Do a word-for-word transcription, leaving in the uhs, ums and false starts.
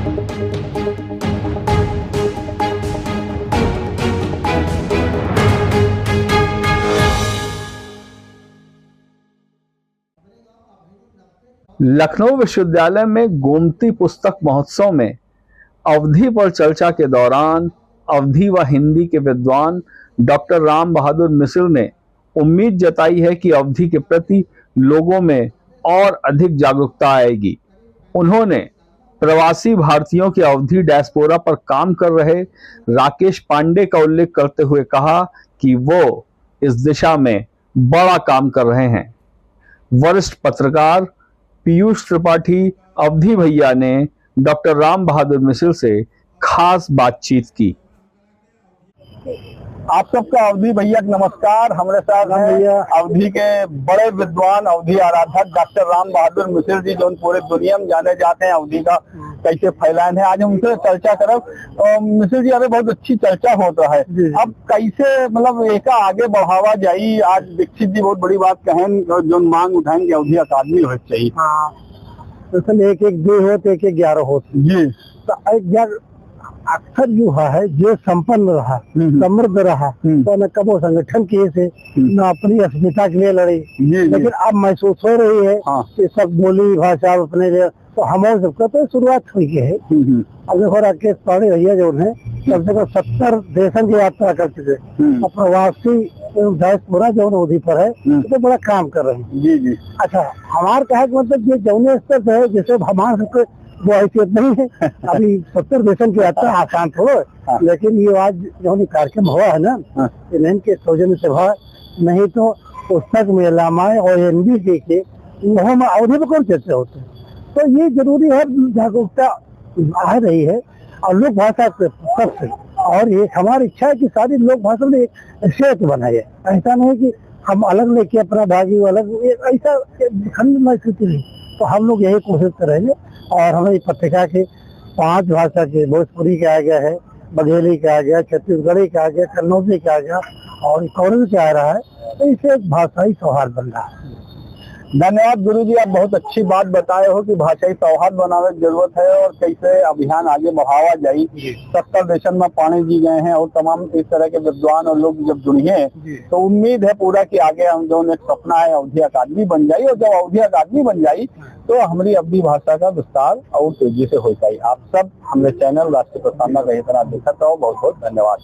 लखनऊ विश्वविद्यालय में गोमती पुस्तक महोत्सव में अवधी पर चर्चा के दौरान अवधी व हिंदी के विद्वान डॉक्टर राम बहादुर मिसिर ने उम्मीद जताई है कि अवधी के प्रति लोगों में और अधिक जागरूकता आएगी। उन्होंने प्रवासी भारतीयों के अवधी डायस्पोरा पर काम कर रहे राकेश पांडे का उल्लेख करते हुए कहा कि वो इस दिशा में बड़ा काम कर रहे हैं। वरिष्ठ पत्रकार पीयूष त्रिपाठी अवधी भैया ने डॉक्टर राम बहादुर मिसिर से खास बातचीत की। आप सबका अवधी भैया के नमस्कार। हमरे साथ हैं भैया। अवधी के बड़े विद्वान, अवधी आराधक डॉक्टर राम बहादुर मिसिर जी, जो पूरे दुनिया में जाने जाते हैं अवधी का कैसे फैलान है। आज हम उनसे चर्चा करब। अ, मिसिर जी, अरे बहुत अच्छी चर्चा होत है। जी, जी। अब कैसे, मतलब, एका आगे बढ़ावा जाई? आज दीक्षित जी बहुत बड़ी बात कहें, जो मांग उठाएं कि अवधी अकादमी होए के चाहिए। हाँ, दरअसल एक एक दुइ होत, एक एक ग्यारह होत। जी। तो एक ग्यारह अक्सर जो है, जो संपन्न रहा, हम्म, हम्म। समृद्ध रहा, हम्म। तो न कबो संगठन के से, हम्म। न अपनी अस्मिता के लिए लड़ी। जी, जी। लेकिन अब महसूस हो रही है हाँ। कि सब बोली भाषा अपने लिए, तो हमारे सबका तो शुरुआत हुई है। हम्म, हम्म। अब देखो, राकेश पांडे भैया जो है, कम से कम सत्तर देशन की यात्रा कर चुके हैं। हम्म। और प्रवासी डायस्पोरा जो अवधी पर है, हम्म। वो तो बड़ा काम कर रहे हैं। जी, जी। अच्छा, हमार कहे के मतलब, ये जौने स्तर पे है, जैसे अब हमार सबके वो हैसियत नहीं है। अभी सत्तर देशन की यात्रा आसान थोड़ो है। हाँ। लेकिन ये आज जौन कार्यक्रम हुआ है ना, हाँ। इन्हन के सौजन्य सभा, नहीं तो पुस्तक मेला में और एनबीटी के, वहाँ में अवधी पर कौन चर्चा होती है? तो ये जरूरी है, जागरूकता आ रही है और लोक भाषा के सबसे, और ये हमारी इच्छा है कि सारी लोक भाषा में एक श्रेष्ठ बनाए। ऐसा नहीं कि हम अलग लेके अपना भागी, वो अलग, ये ऐसा खंड में स्थिति नहीं। तो हम लोग यही कोशिश करेंगे और हमें ये पत्रिका के पांच भाषा के, भोजपुरी के आ गया है, बघेली के आ गया, छत्तीसगढ़ी के आ गया, कन्नौजी के आ गया और कौरवी के आ रहा है, तो इससे एक भाषाई सौहार्द बन रहा है। धन्यवाद गुरु जी, आप बहुत अच्छी बात बताए हो कि भाषाई सौहार्द बनावे की जरूरत है और कैसे अभियान आगे बढ़ावा जाई। जी। सत्तर देशन में पांडे जी गए हैं और तमाम इस तरह के विद्वान और लोग जब जुड़िए, जी। तो उम्मीद है पूरा कि आगे हम जौन एक सपना है अवधी अकादमी बन जाई, और जब अवधी अकादमी बन जाई, हाँ। तो हमारी अवधी भाषा का विस्तार और तेजी से हो जाई। आप सब हमरे चैनल राष्ट्रीय प्रसारण का इतना देखत रहो, बहुत बहुत धन्यवाद।